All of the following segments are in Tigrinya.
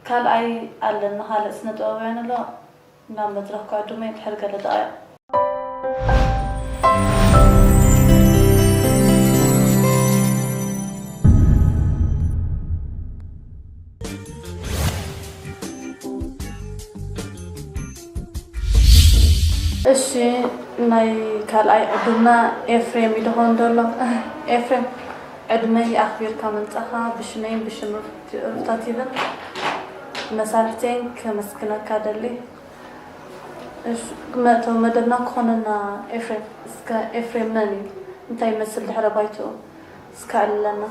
ካልኣይ ኣለና፣ ካልእ ስነ ጥበባውያን ኣሎ ናብ መድረኽ ክዕድሙ እዮም ድሕሪ ገለ ደቓይቕ። እሺ፣ ናይ ካልኣይ ዕዱምና ኤፍሬም እዩ ደኾን ዘሎ። ኤፍሬም፣ ዕድመይ ኣኽቢርካ ምምጻኻ ብሽመይን ብሽም ሩፍታ ቲቪን መሳርሕተይን ከመስግነካ ደሊ። እሺ፣ መእተዊ መደብና ክኾነና ኤፍሬም፣ እስከ ኤፍሬም መን እዩ? እንታይ ይመስል ድሕረ ባይትኡ? እስከ ኣለና።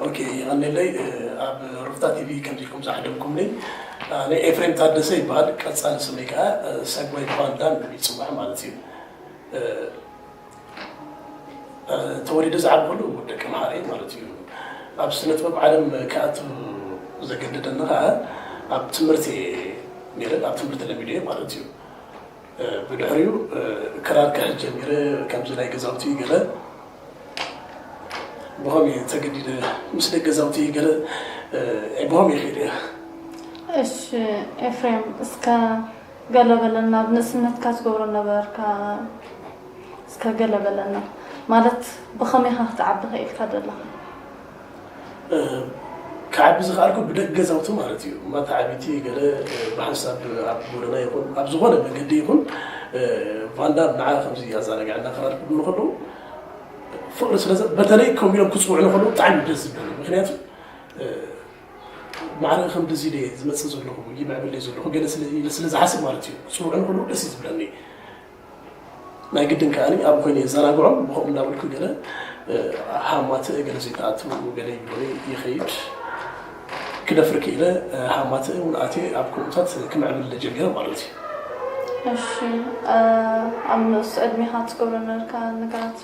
ኦኬ፣ ይቐንየለይ። ኣብ ሩፍታ ቲቪ ከምዚ ኢልኩም ዝዓደምኩምኒ፣ ኣነ ኤፍሬም ታደሰ ይበሃል። ቀጻሊ ስመይ ከኣ ሰጓይ ቫንዳ ይጽዋዕ ማለት እዩ። ተወሊደ ዝዓበኹሉ ደቂ መሓሪ ማለት እዩ። ኣብ ስነ ጥበብ ዓለም ክኣቱ ዘገደደኒ ከኣ ኣብ ትምህርቲ ነይረ፣ ኣብ ትምህርቲ ለሚደ ማለት እዩ። ብድሕሪኡ ክራር ክሕዝ ጀሚረ። ከምዚ ናይ ገዛውቲ ገለ ብኸም እየ ተገዲደ፣ ምስ ደቂ ገዛውቲ ገለ ብኸም እየ ከይደ። እሺ ኤፍሬም፣ እስከ ገለ በለና፣ ኣብ ንእስነትካ ትገብሮ ነበርካ፣ እስከ ገለ በለና። ማለት ብኸመይ ኢኻ ክትዓቢ ኽኢልካ ዘለኻ? ክዓቢ ዝኸኣልኩ ብደቂ ገዛውቲ ማለት እዩ። ማታ ዓቢቲ ገለ ብሓንሳብ ኣብ ጎደና ይኹን ኣብ ዝኾነ መገዲ ይኹን ቫንዳም ንዓ ከምዚ ኣዛናግዐና ክራር ክብሉ ከለዉ ፍቕሪ ስለ ዘ-፣ በተለይ ከምኡ ኢሎም ክጽውዑ ከለዉ ብጣዕሚ ደስ ዝብለኒ። ምኽንያቱ ማዕረ ከምዚ ኢለ ዝመጽእ ዘለኹ ይምዕብል ዘለኹ ገለ ስለ ኢለ ስለ ዝሓስብ ማለት እዩ። ክጽውዑ ከለዉ ደስ እዩ ዝብለኒ። ናይ ግድን ከኣ ኣብኡ ኮይነ የዘናግዖም። ብኸምኡ እንዳበልኩ ገለ ሃማትእ ገለ ዘይተኣትዉ ገለ ይብሉኒ ይኸይድ። ክደፍር ክኢለ ሃማትእ እውን ኣትየ ኣብ ከምኡታት ክምዕብል ጀሚረ ማለት እዩ። እሺ፣ ኣብ ንእስ ዕድሜኻ ትገብሮ ነበርካ ነገራት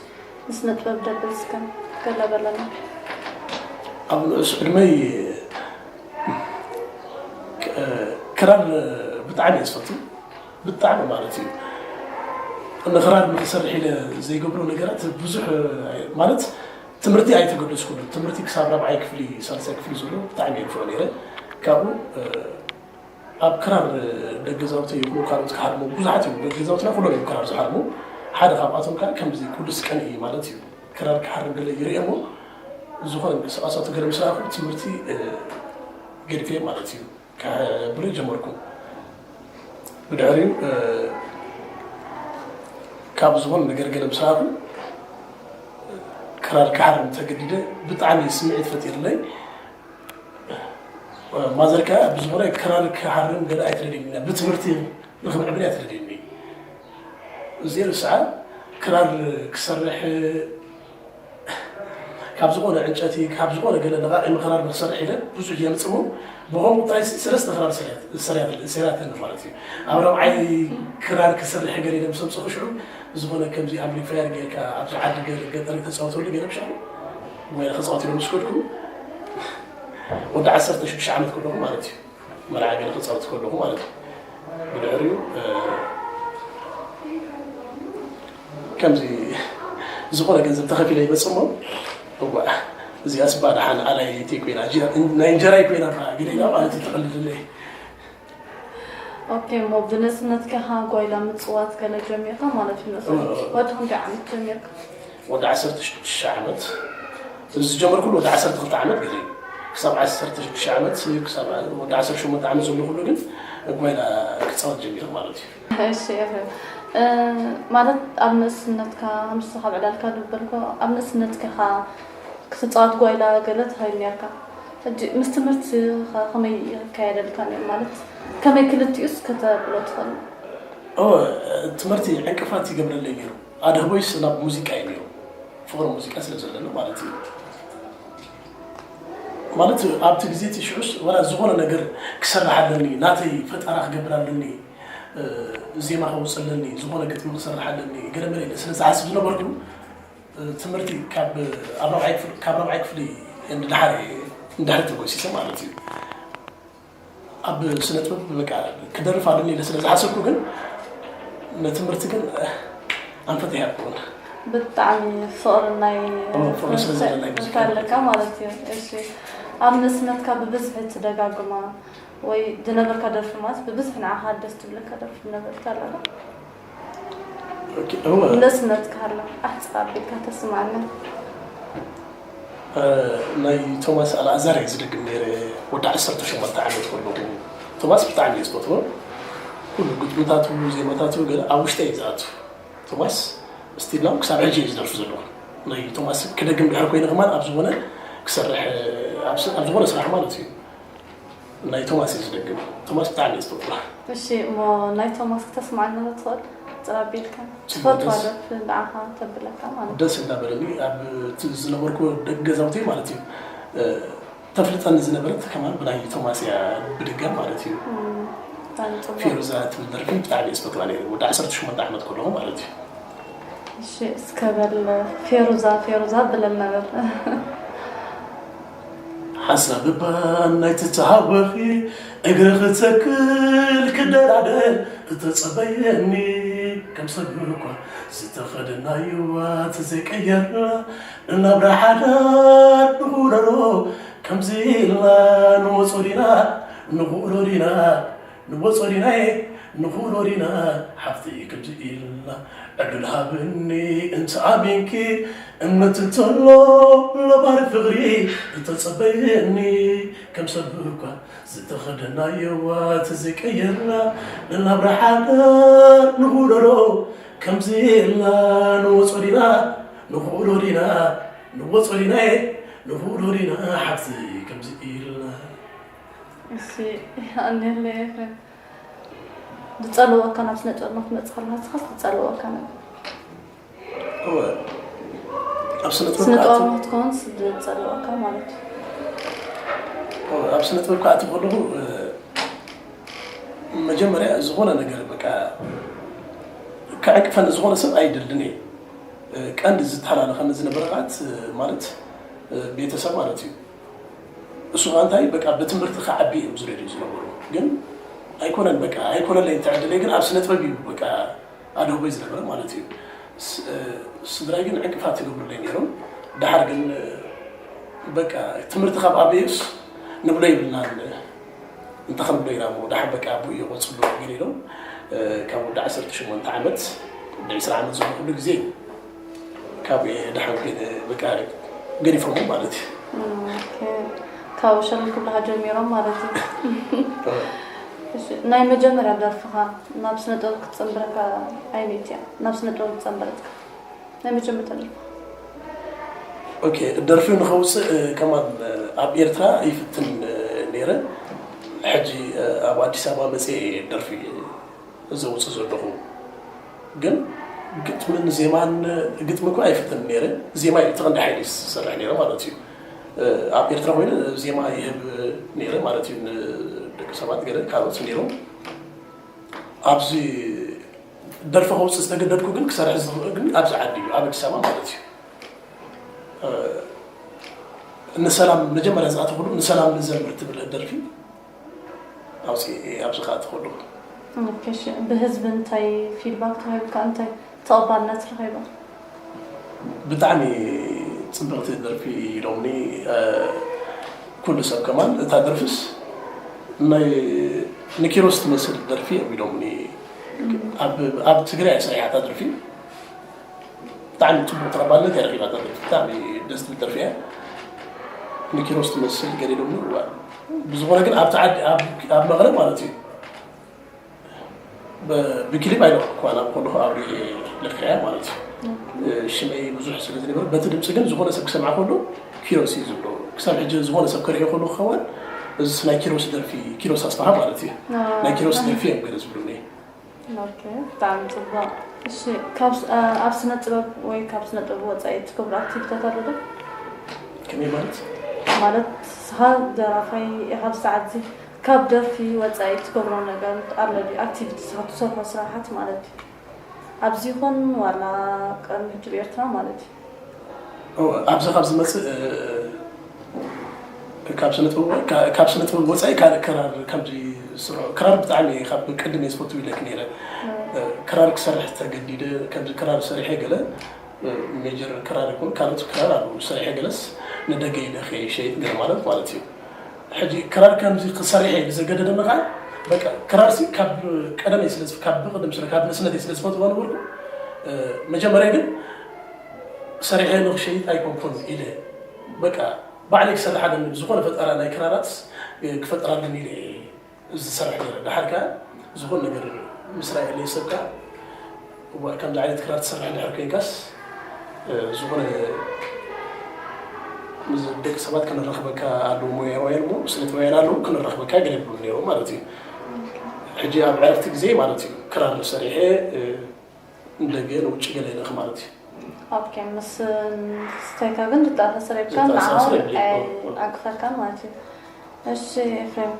ንስነ ጥበብ ደብል እስከ ገለ በለና። ኣብ ንእስ ዕድመይ ክራር ብጣዕሚ እየ ዝፈቱ። ብጣዕሚ ማለት እዩ። ንኽራር ንኽሰርሕ ኢለ ዘይገብሮ ነገራት ብዙሕ ማለት ትምህርቲ ኣይተገደስኩሉ። ትምህርቲ ክሳብ ራብዓይ ክፍሊ፣ ሳልሳይ ክፍሊ ዘሎ ብጣዕሚ እየ ንፍዖ ነይረ። ካብኡ ኣብ ክራር ደቂ ገዛውተይ ይኹኑ ካልኦት ክሃርሙ ብዙሓት እዮም። ደቂ ገዛውትና ኩሎም እዮም ክራር ዝሃርሙ። ሓደ ካብኣቶም ከዓ ከምዚ ቅዱስ ቀን እዩ ማለት እዩ። ክራር ክሃርም ገለ ይርእየ እሞ ዝኾነ ምንቅስቃሳቱ ገለ ምስ ረኣኹ ትምህርቲ ገዲፈ ማለት እዩ። ከብሎ ጀመርኩ። ብድሕሪኡ ካብ ዝኾነ ነገር ገለ ምስ ረኣኹ ክራር ክሃርም ተገዲደ። ብጣዕሚ ስምዒት ፈጢርለይ። ማዘር ከኣ ብዝኾነ ክራር ክሃርም ገለ ኣይትደልየኒ፣ ብትምህርቲ ንኽምዕብል እያ ትደልየኒ። እዚኣ ርእስዓ ክራር ክሰርሕ ካብ ዝኾነ ዕንጨቲ ካብ ዝኾነ ገለ ለቓቒ ክራር ንክሰርሕ ኢለ ብዙሕ እየ ምጽሙ። ብኸምኡ ጥራይ ሰለስተ ክራር ሰሪያት-፣ ሰሪያት-፣ ሰሪያተኒ ማለት እዩ። ኣብ ረብዓይ ክራር ክሰርሕ ገለ ኢለ ምስ ኣምጸኹ ሽዑ ዝኾነ ከምዚ ኣምፕሊፋየር ጌርካ ኣብዚ ዓዲ ገ-፣ ገጠር ተጻወተሉ ገለ ብሻዕሩ ወይ ክጻወት ኢለ ምስ ከድኩ ወዲ ዓሰርተ ሽዱሽተ ዓመት ከለኹ ማለት እዩ። መርዓ ገለ ክጻወት ከለኹ ማለት እዩ። ብድሕሪኡ ከምዚ ዝኾነ ገንዘብ ተኸፊለ ይመጽእ እሞ እዋ እዚኣስ እባ ደሓን ኣላይለይተይ ኮይና ናይ እንጀራይ ኮይና ገለ ኢላ ማለት እዩ። ተቐልድለይ። ኦኬ፣ እሞ ብንእስነትካ ኢኻ ጓይላ ምጽዋት ገለ ጀሚርካ ማለት እዩ። ንእስነት ወዲ ክንደይ ዓመት ጀሚርካ? ወዲ ዓሰርተ ሽዱሽተ ዓመት። እዚ ዝጀመርኩሉ ወዲ ዓሰርተ ክልተ ዓመት ገለ እዩ። ክሳብ ዓሰርተ ሽዱሽተ ዓመት፣ ክሳብ ወዲ ዓሰርተ ሸሞንተ ዓመት ዘሎ ኩሉ ግን ጓይላ ክጻወት ጀሚረ ማለት እዩ። እሺ፣ ኤፍሬም፣ ማለት ኣብ ንእስነትካ፣ ንስኻ ኣብ ዕላልካ ዝበልኮ፣ ኣብ ንእስነትካ ኢኻ ክትጻወት ጓይላ ገለ ትኸይድ ኔርካ። ሕጂ ምስ ትምህርቲ ከ ከመይ ይካየደልካ ነይሩ? ማለት ከመይ ክልቲኡስ ከተብሎ ትኽእል? ኦ፣ ትምህርቲ ዕንቅፋት ይገብረለይ ነይሩ። ኣድህቦይስ ናብ ሙዚቃ እዩ ነይሩ። ፍቕሪ ሙዚቃ ስለ ዘለኒ ማለት እዩ። ማለት ኣብቲ ግዜ እቲ ሽዑስ ዋላ ዝኾነ ነገር ክሰርሕ ኣለኒ፣ ናተይ ፈጠራ ክገብር ኣለኒ፣ ዜማ ከውፅእ ኣለኒ፣ ዝኾነ ግጥሚ ክሰርሕ ኣለኒ፣ ገለመለ ኢለ ስለ ዝሓስብ ዝነበርኩ ትምህርቲ ካብ ኣብ ራብዓይ ክፍሊ፣ ካብ ራብዓይ ክፍሊ ንድሓር፣ ንድሕሪ ተጎሲሰ ማለት እዩ። ኣብ ስነ ጥበብ በቃ ክደርፍ ኣለኒ ኢለ ስለ ዝሓሰብኩ ግን ንትምህርቲ ግን ኣንፈት ኣይሃብኩዎን። ብጣዕሚ ፍቕሪ ናይ ኦ፣ ፍቕሪ ስለ ትምህርቲ ዘለኒ ሙዚቃ ኣለካ ማለት እዩ። እሺ፣ ኣብ ንእስነትካ ብብዝሒ ትደጋግማ ወይ ዝነበርካ ደርፊ ማለት ብብዝሒ ንዓኻ ደስ ትብለካ ደርፊ ዝነበርካ ኣላ ዶ? ኦኬ፣ እወ። ንእስነትካ ኣላ ኣሕፅር ኣቢልካ ተስማዓና። እ፣ ናይ ቶማስ ኣልኣዛር እየ ዝደግም ነይረ። ወዲ ዓሰርተ ሸሞንተ ዓመት ከለኹ ቶማስ ብጣዕሚ እየ ዝፈትዎ። ኩሉ ግጥምታቱ፣ ዜማታቱ ገለ ኣብ ውሽጠይ እዩ ዝኣቱ። ቶማስ ስቲል ናው ክሳብ ሕጂ እዩ ዝደርፍ ዘለኹ። ናይ ቶማስ ክደግም ድሕር ኮይነ ከማን ኣብ ዝኾነ ክሰርሕ፣ ኣብ ስ-፣ ኣብ ዝኾነ ስራሕ ማለት እዩ። ናይ ቶማስ እዩ ዝደግም። ቶማስ ብጣዕሚ እየ ዝፈትዋ። እሺ፣ እሞ ናይ ቶማስ ክተስማዓና ዶ ትኽእል? ኣሕፅር ኣቢልካ ጽቡቕ፣ ትፈትዋ ደስ- ደርፊ ንዓኻ ተብለካ ማለት እዩ። ደስ እንዳበለኒ ኣብ እቲ ዝነበርኩ ደቂ ገዛውተይ ማለት እዩ፣ እ፣ ተፍልጠኒ ዝነበረት ከማን ብናይ ቶማስ እያ ብድጋም ማለት እዩ። እም፣ ብጣዕሚ ጽቡቕ። ፌሩዛ ትብል ደርፊ ብጣዕሚ እየ ዝፈትዋ ነይረ። ወዲ ዓሰርተ ሸሞንተ ዓመት ከለኹ ማለት እዩ። እሺ፣ እስከ በል ፌሩዛ ፌሩዛ ብለልና በል። ሓሳብ እባ ናይ ትተሃወኺ እግሪ ክተክል ክደላደል እተጸበየኒ ከም ሰብ እኳ ዝተኸደናይዋ ተዘይቀየርና እናብራ ሓዳር ንኹረሮ ከምዚ ኢልና ንወጾ ዲና ንኹእሎ ዲና ንወጾ ዲናየ ንኹእሎ ዲና ሓፍተይ ከምዚ ኢልና ዕድል ሃብኒ እንተ ኣሚንኪ እምነት እንተሎ ለባሪ ፍቕሪ እተጸበየኒ ከም ሰብ እኳ ዝተኸደናየዋ ተዘይቀየርና ንናብራ ሓዳር ንኹእሎ ዶ ከምዚ ኢልና ንወጾ ዲና ንኹእሎ ዲና ንወጾ ዲናየ ንኹእሎ ዲና ሓፍተይ ከምዚ ኢልና እሺ፣ ኣኔለ ኤፍሬም። ዝጸልወካ ናብ ስነ ጥበብ ክትመጽእ ከለኻ ንስኻስ ዝጸልወካ ነገር? እወ። ኣብ ስነ ጥበብ ስነ ክኣቱ- ጥበብ ክትከውንስ ዝጸልወካ ማለት እዩ። እወ፣ ኣብ ስነ ጥበብ ክኣቱ ከለኹ፣ እ፣ መጀመርያ ዝኾነ ነገር በቃ ክዕንቅፈኒ ዝኾነ ሰብ ኣይደልን እየ። እ፣ ቀንዲ ዝተሓላለኸኒ ዝነበረ ከኣ፣ እ፣ ማለት፣ እ፣ ቤተሰብ ማለት እዩ። እሱ ከኣ እንታይ በቃ ብትምህርቲ ክዓቢ እዮም ዝደልዩ ዝነበሩ። ግን ኣይኮነን በቃ፣ ኣይኮነለይን እቲ ዕድለይ፣ ግን ኣብ ስነ ጥበብ እዩ በቃ ኣድህቦይ ዝነበረ ማለት እዩ። ስ-፣ እ፣ ስድራይ ግን ዕንቅፋት ይገብሩለይ ነይሮም። ደሓር ግን፣ እ፣ በቃ ትምህርቲ ካብ ኣበዩስ ንብሎ ይብልናን እንተ ከም ብሎ ኢና እሞ ደሓር በቃ ኣቦኡ ይቖጽሉ ገለ ኢሎም፣ እ፣ ካብ ወዲ ዓሰርተ ሸሞንተ ዓመት ወዲ ዕስራ ዓመት ዘለኹሉ ግዜ እዩ። ካብ ደሓን ኮይነ በቃ ገዲፎሞ ማለት እዩ። ኦኬ። ካብ ሸለል ክብልኻ ጀሚሮም ማለት እዩ። እሺ፣ ናይ መጀመርያ ደርፍኻ ናብ ስነ ጥበብ ክትጸንብረካ ኣየነይቲ እያ? ናብ ስነ ጥበብ ዝጸንበረትካ ናይ መጀመርታ ደርፍኻ? ኦኬ፣ ደርፊ ንኸውፅእ፣ እ፣ ከማን፣ እ፣ ኣብ ኤርትራ ይፍትን፣ እ፣ ነይረ። ሕጂ፣ እ፣ ኣብ ኣዲስ ኣበባ መፅየ ደርፊ ዘውፅእ ዘለኹ። ግን ግጥምን ዜማን፣ ግጥሚ እኳ ኣይፍትን ነይረ። ዜማ እዩ እቲ ቀንዲ ሓይሊ ዝሰርሕ ነይረ ማለት እዩ። እ፣ ኣብ ኤርትራ ኮይነ ዜማ ይህብ ነይረ ማለት እዩ። ንደቂ ሰባት ገለ ካልኦት ነይሮም። ኣብዚ ደርፊ ከውፅእ ዝተገደድኩ ግን ክሰርሕ ዝኽእል ግን ኣብዚ ዓዲ እዩ፣ ኣብ ኣዲስ ኣበባ ማለት እዩ። እ፣ ንሰላም መጀመርያ ዝኣተኹሉ ንሰላም ንዘምር ትብል ደርፊ ኣውፅኤ ኣብዚ ከኣተኹሉ። ኦኬ፣ እሺ። ብህዝቢ እንታይ ፊድባክ ተዋሂብካ? እንታይ ተቐባልነት ረኺባ? ብጣዕሚ ፅብቕቲ ደርፊ ኢሎምኒ፣ እ፣ ኩሉ ሰብ ከማን። እታ ደርፍስ ናይ ንኪሮስ ትመስል ደርፊ እዮም ኢሎምኒ። ኣብ፣ ኣብ ትግራይ እያ ሰሪሓ እታ ደርፊ። ብጣዕሚ ፅቡቕ ተቐባልነት እያ ረኺባ እታ ደርፊ። ብጣዕሚ ደስ ትብል ደርፊ እያ። ንኪሮስ ትመስል ገለ ኢሎምኒ። እዋ፣ ብዝኾነ ግን ኣብቲ ዓዲ፣ ኣብ፣ ኣብ መቐለ ማለት እዩ። ብ-፣ ብክሊፕ ኣይለቀኩዋን፣ ኣብ ከለኹ ኣብሪኤ ለኪዐያ ማለት እዩ። እ፣ ሽመይ ብዙሕ ስለ ዝነበረ፣ በቲ ድምፂ ግን ዝኾነ ሰብ ክሰምዓ ከሎ ኪሮስ እዩ ዝብሎ። ክሳብ ሕጂ ዝኾነ ሰብ ከርእዮ ከሎ ክኸውን፣ እዚስ ናይ ኪሮስ ደርፊ፣ ኪሮስ ኣስፍሃ ማለት እዩ። ኣዎ። ናይ ኪሮስ ደርፊ እዮም ገለ ዝብሉኒ። ኦኬ፣ ብጣዕሚ ጽቡቕ። እሺ፣ ካብ ስ-፣ ኣ-፣ ኣብ ስነ ጥበብ ወይ ካብ ስነ ጥበብ ወጻኢ ትገብሮ ኣክቲቪታት ኣሎ ዶ? ከመይ ማለት? ማለት ንስኻ ደራፋይ ኢኻ፣ ኣብዚ ሰዓት እዚ ካብ ደርፊ ወጻኢ ትገብሮ ነገር ኣሎ ድዩ? ኣክቲቪቲ ንስኻ ትሰርሖ ስራሓት ማለት እዩ። ኣብዚ ይኹን ዋላ ቅድሚ ሕጂ ኣብ ኤርትራ ማለት እዩ። ኦ፣ ኣብዚ ካብ ዝመጽእ፣ እ፣ ካብ ስነ ጥበብ፣ ካ-፣ ካብ ስነ ጥበብ ወጻኢ ካልእ ክራር ከምዚ ዝስርሑ፣ ክራር ብጣዕሚ ካብ ቅድም እየ ዝፈቱ ኢለኪ ነይረ። እ፣ ክራር ክሰርሕ ተገዲደ፣ ከምዚ ክራር ሰሪሐ ገለ፣ እ፣ ሜጀር ክራር ይኹን ካልኦት ክራር ኣለዉ ሰሪሐ ገለስ ንደገ ኢለ ከይሸይጥ ገለ ማለት፣ ማለት እዩ። ሕጂ ክራር ከምዚ ክሰርሕ እየ ብዘገደደኒ ከዓ በቃ ክራርሲ ካብ ቀደመይ ስለ ካብ ብቅድም ስለ ካብ ንእስነተይ ስለ ዝፈትዎ ነበርኩ። መጀመርያ ግን ሰሪሐ ንክሸይጥ ኣይኮንኩን ኢለ በቃ ባዕለይ ክሰርሕ ኣለኒ፣ ዝኾነ ፈጠራ ናይ ክራራት ክፈጥር ኣለኒ ኢለ ዝሰርሕ ነይረ። ደሓር ከዓ ዝኾነ ነገር ምስራይ ኣለይ ሰብ ከዓ እዋ ከምዚ ዓይነት ክራር ትሰርሕ ድሕር ኮይንካስ ዝኾነ ምስ ደቂ ሰባት ክንራኸበካ ኣለዎ፣ ሞያውያን እሞ ስነ ጥበባውያን ኣለዉ ክንራኸበካ ገለ ይብሉ ነይሮም ማለት እዩ። ሕጂ ኣብ ዕረፍቲ ግዜ ማለት እዩ ክራር ሰሪሐ ንደገ ንውጭ ገለ ይልእኽ ማለት እዩ። ኦኬ፣ ምስ ስታይካ ግን ዝተኣሳሰረ የብልካን፣ ንዓኹም ኣግፈካን ማለት እዩ። እሺ ኤፍሬም፣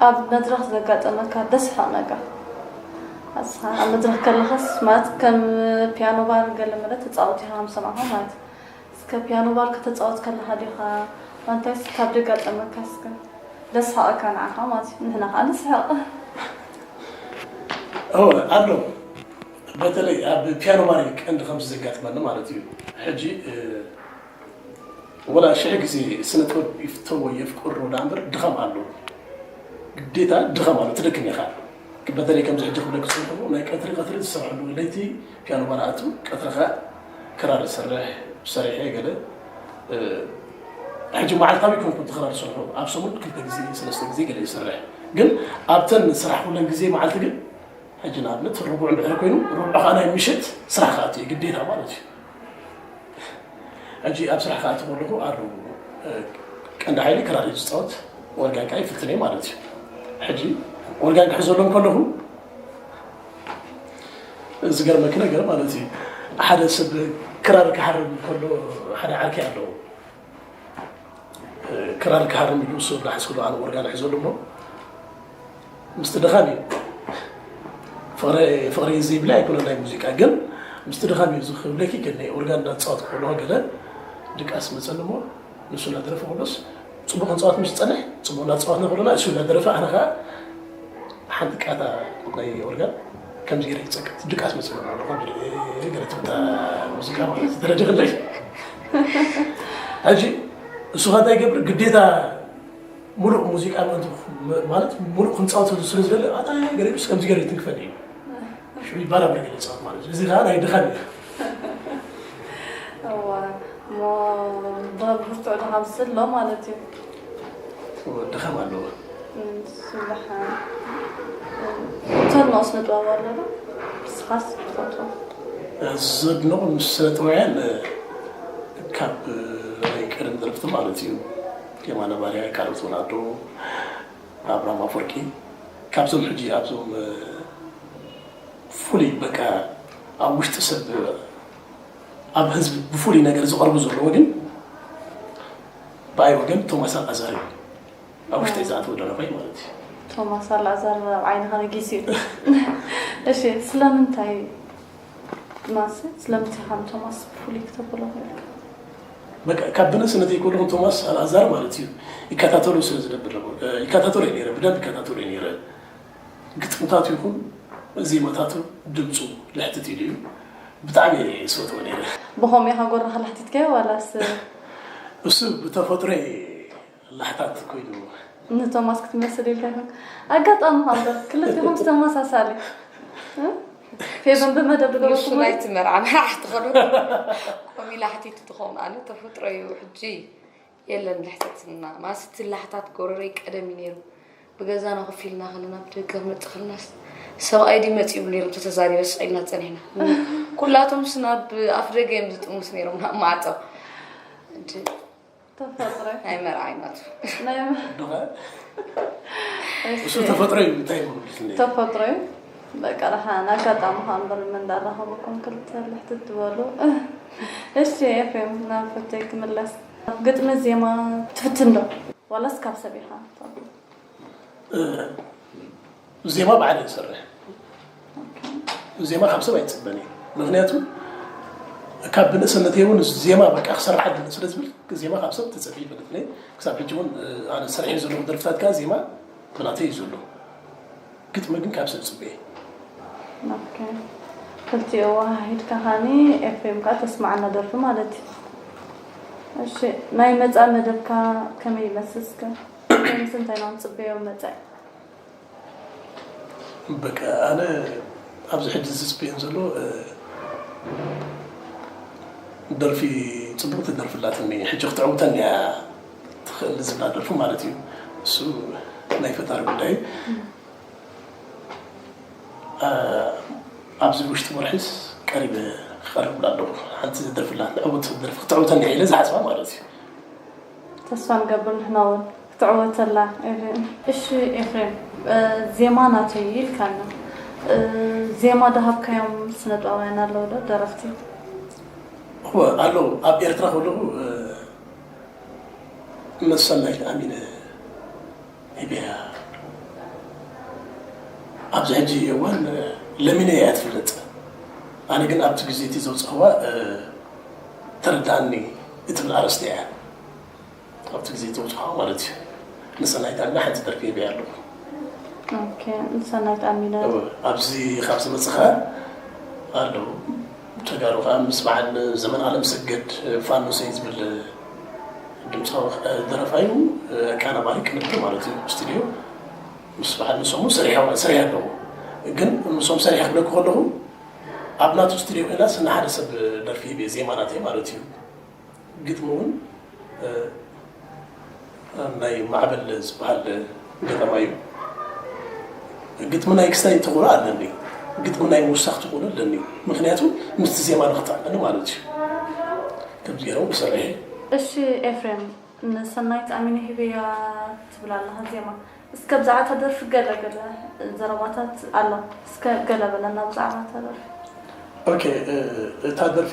ኣብ መድረኽ ዘጋጠመካ ደስሓቕ ነገር? ኣስኻ ኣብ መድረኽ ከለኻስ ማለት ከም ፒያኖ ባር ገለ መለ ተጻወት ኢኻ ከም ሰማዕካ ማለት እዩ። እስከ ፒያኖ ባር ከተጻወት ከለኻ ዲኻ ዋንታይስ ካብ ደጋጠመካ እስከ ደስሓቐካ ንዓኻ ማለት እዩ። ንሕና ከዓ ንስሕቕ። እወ ኣሎ። በተለይ ኣብ ፒያኖ ባር እዩ ቀንዲ ከምዚ ዘጋጥመኒ ማለት እዩ። ሕጂ ወላ ሽሕ ግዜ ስነ ጥበብ ይፍተዎ የፍቅሮ ዳ እምበር ድኻም ኣሎ። ግዴታ ድኻም ኣሎ፣ ትደክም ኢኻ። በተለይ ከምዚ ሕጂ ክብለክ ዝፅንሑ ናይ ቀትሪ ቀትሪ ዝሰርሐሉ ለይቲ ፒያኖ ባር ኣቱ ቀትሪ ከዓ ክራር ዝሰርሕ ሰሪሐ ገለ ሕጂ መዓልታዊ ኮንኩ ክራር ዝሰርሑ ኣብ ሰሙን ክልተ ግዜ ሰለስተ ግዜ ገለ ይሰርሕ። ግን ኣብተን ስራሕ ኩለን ግዜ መዓልቲ ግን ሕጂ ንኣብነት ርቡዕ እንድሕር ኮይኑ ርቡዕ ከዓ ናይ ምሽት ስራሕ ክኣቱ እዩ ግዴታ ማለት እዩ። ሕጂ ኣብ ስራሕ ክኣቱ ከለኹ ኣሉ ቀንዲ ሓይሊ ክራር እዩ ዝፃወት፣ ኦርጋን ከዓ ይፍትን እየ ማለት እዩ። ሕጂ ኦርጋን ክሕዘሎም ከለኹ ዝገርመኪ ነገር ማለት እዩ ሓደ ሰብ ክራር ክሃርም ከሎ ሓደ ዓርኪ ኣለዎ። ክራር ክሃርም ኢሉ እሱ እንዳሓዝኩ ኣነ ኦርጋን ሒዘሉ እሞ ምስቲ ድኻም እዩ ፍቕሪ ዘይብለ ኣይኮነ ናይ ሙዚቃ ግን ምስቲ ድኻም እዩ ዝኽብለኪ ግን ናይ ኦርጋን እንዳተፃወት ከለኹ ገለ ድቃስ መፀኒ እሞ ንሱ እናደረፈ ከሎስ ፅቡቕ ክንፃወት ምስ ዝፀንሕ ፅቡቕ እናተፃወትና ከሎና እሱ እናደረፈ ኣነ ከዓ ሓንቲ ቃታ ናይ ኦርጋን ከምዚ ገይረ ይፀቅጥ ድቃስ መፅኒ ኣሎ ገለ ትብታ ሙዚቃ ማለት ደረጀ ክለይ ሕጂ እሱ ከ እንታይ ይገብር ግዴታ ሙሉእ ሙዚቃ ማለት ሙሉእ ክንፃወት ስለ ዝደለ ኣታ ገሪብስ ከምዚ ገይረ ትንክፈል እዩ ሽሚ ይባላ ብርግል ይፃወት ማለት እዚ ከዓ ናይ ድኻም እዩ እሞ ብርቱዕ ድኻም ስሎ ማለት እዩ ድኻም ኣለዎ ስብሓ ተድንቆ ስነ ጥበብ ኣሎ ዶ ንስኻስ ትፈትዎ ዘድንቑ ስነ ጥበባውያን ካብ ናይ ቀደም ደረፍቲ ማለት እዩ የማነ ባርያ ካልኦት ወናዶ ኣብርሃም ኣፈወርቂ ካብዞም ሕጂ ኣብዞም ፍሉይ በቃ ኣብ ውሽጢ ሰብ ኣብ ህዝቢ ብፍሉይ ነገር ዝቐርቡ ዘለዎ ግን ብኣይ ወገን ቶማስ ኣልኣዛር እዩ ኣብ ውሽጢ ዝኣተወ ደረፋይ ማለት እዩ ቶማስ ኣልኣዛር ኣብ ዓይንኻ ነጊሱ እዩ እሺ ስለምንታይ ማስ ስለምንታይ ከም ቶማስ ፍሉይ ክተብሎ ክልካ በቃ ካብ ብንእስነተይ ከለኹ ቶማስ ኣልኣዛር ማለት እዩ ይከታተሎ ስለ ዝነብር ነበር ይከታተሎ ነረ ብደንብ ይከታተሎ ነረ ግጥምታቱ ይኹን ዜማታቱ ድምፁ ልሕትት ኢሉ እዩ ብጣዕሚ ዝፈትዎ ነረ ብኸምኡ ኢኻ ጎራኻ ላሕቲትካዮ ዋላስ እሱ ብተፈጥሮ ላሕታት ኮይኑ ንቶማስ ክትመስል ኢልካ ይኾን ኣጋጣሚ ካ እምበር ክልቲኹም ዝተመሳሳሊ ፌቨን ብመደብ ንሱ ናይቲ መርዓ መራሕ ትኸዱ ኮሚላ ሕቲቱ ትኸውን ኣነ ተፈጥሮ እዩ ሕጂ የለን ልሕተትና ማስቲ ላሕታት ጎረረይ ቀደም እዩ ነይሩ ብገዛና ኮፍ ኢልና ከለና ብደገ ክንመፅእ ከለናስ ሰብኣይ ድዩ መፂኡ ይብሉ ነይሮም ተተዛሪበ ስቕ ኢልና ፀኒሕና ኩላቶም ስና ብኣፍ ደገ እዮም ዝጥምሱ ነይሮም ናብ ማዕፀ ተፈጥሮ ናይ መርዓ ይመፁ ናይ እሱ ተፈጥሮ እዩ እንታይ ይብሉ ተፈጥሮ እዩ በቃ ደሓን ኣጋጣሚ ከዓ እምበር እንዳራኸበኩም ክልተ ልሕትት ትበሉ እሺ ኤፍሬም ናብ ሕቶይ ክምለስ ግጥሚ ዜማ ትፍትን ዶ ዋላስ ካብ ሰብ ኢኻ ዜማ ባዕለ ይሰርሕ ዜማ ካብ ሰብ ኣይፅበን እዩ ምክንያቱ ካብ ብንእስነተይ እውን ዜማ በቃ ክሰርሓ ኣለኒ ስለ ዝብል ዜማ ካብ ሰብ ተፀቢ ይፈልጥኒ ክሳብ ሕጂ እውን ኣነ ሰርሐ ዘለኹ ደርፍታት ከዓ ዜማ ብናተይ እዩ ዘሎ ግጥሚ ግን ካብ ሰብ ፅበየ ክልቲኦ ዋሃሂድካ ካኒ ኤፍሬም ከዓ ተስማዓና ደርፊ ማለት እዩ እሺ፣ ናይ መጻኢ መደብካ ከመይ ይመስል እስከ? ምስ እንታይ ኢና ንጽበዮ መጻኢ? በቃ ኣነ ኣብዚ ሕጂ ዝጽበየን ዘሎ ደርፊ ጽቡቅ ትደርፍላትኒ ሕጂ ክትዕውተኒ እያ ትኽእል ዝብላ ደርፊ ማለት እዩ። እሱ ናይ ፈጣሪ ጉዳይ። ኣብዚ ውሽጢ ወርሒስ ቀሪበ ክቐርብላ ኣለኹ። ሓንቲ ዝደርፍላ ንዕውት ደርፊ ክትዕውተኒ ኢለ ዝሓስባ ማለት እዩ። ተስፋ ንገብር ንሕና እውን ክትዕወተላ። እሺ ኤፍሬም፣ ዜማ ናተይ ኢልካና፣ ዜማ ደሃብካዮም ስነጥበባውያን ኣለዉ ዶ ደረፍቲ? እወ ኣለዉ። ኣብ ኤርትራ ከለኹ መሰናይት ኣሚነ ሂበያ። ኣብዚ ሕጂ እዋን ለሚነ እያ ትፍለጥ። ኣነ ግን ኣብቲ ግዜ እቲ ዘውፅእዋ ተረዳኣኒ እትብል ኣርእስቲ እያ። ኣብቲ ግዜ ዘውፅእዋ ማለት እዩ። ንሰናይት ኣሚነ ሓንቲ ደርፊ ሂበያ ኣለኹ። ንሰናይት ኣሚነ ኣብዚ ካብ ዝመፅኻ ኣለዉ ተጋሩ ከዓ ምስ በዓል ዘመን ኣለም ሰገድ ፋኖሰይ ዝብል ድምፃዊ ደረፋዩ ኣቀናባሪ ቅንብር ማለት እዩ። ስቱዲዮ ምስ በዓል ንሶም ሰሪሐ ኣለዉ። ግን ንሶም ሰሪሐ ክብለኩ ከለኹ ኣብ ናቱ ስቱዲዮ ኮይና ስና ሓደ ሰብ ደርፊ ሂበ ዜማ ናተይ ማለት እዩ። ግጥሚ እውን ናይ ማዕበል ዝበሃል ገጠማ እዩ። ግጥሚ ናይ ክስታይ ተኽእሎ ኣለኒ፣ ግጥሚ ናይ ምውሳኽ ተኽእሎ ኣለኒ። ምክንያቱ ምስቲ ዜማ ንክትዕመኒ ማለት እዩ። ከምዚ ገይረ እውን ክሰርሕ እየ። እሺ ኤፍሬም፣ ንሰናይት ኣሚነ ሂበያ ትብል ኣለኻ ዜማ። እስከ ብዛዕባ እታ ደርፊ ገለ ገለ ዘረባታት ኣሎ። እስከ ገለ በለና ብዛዕባ እታ ደርፊ። ኦኬ፣ እታ ደርፊ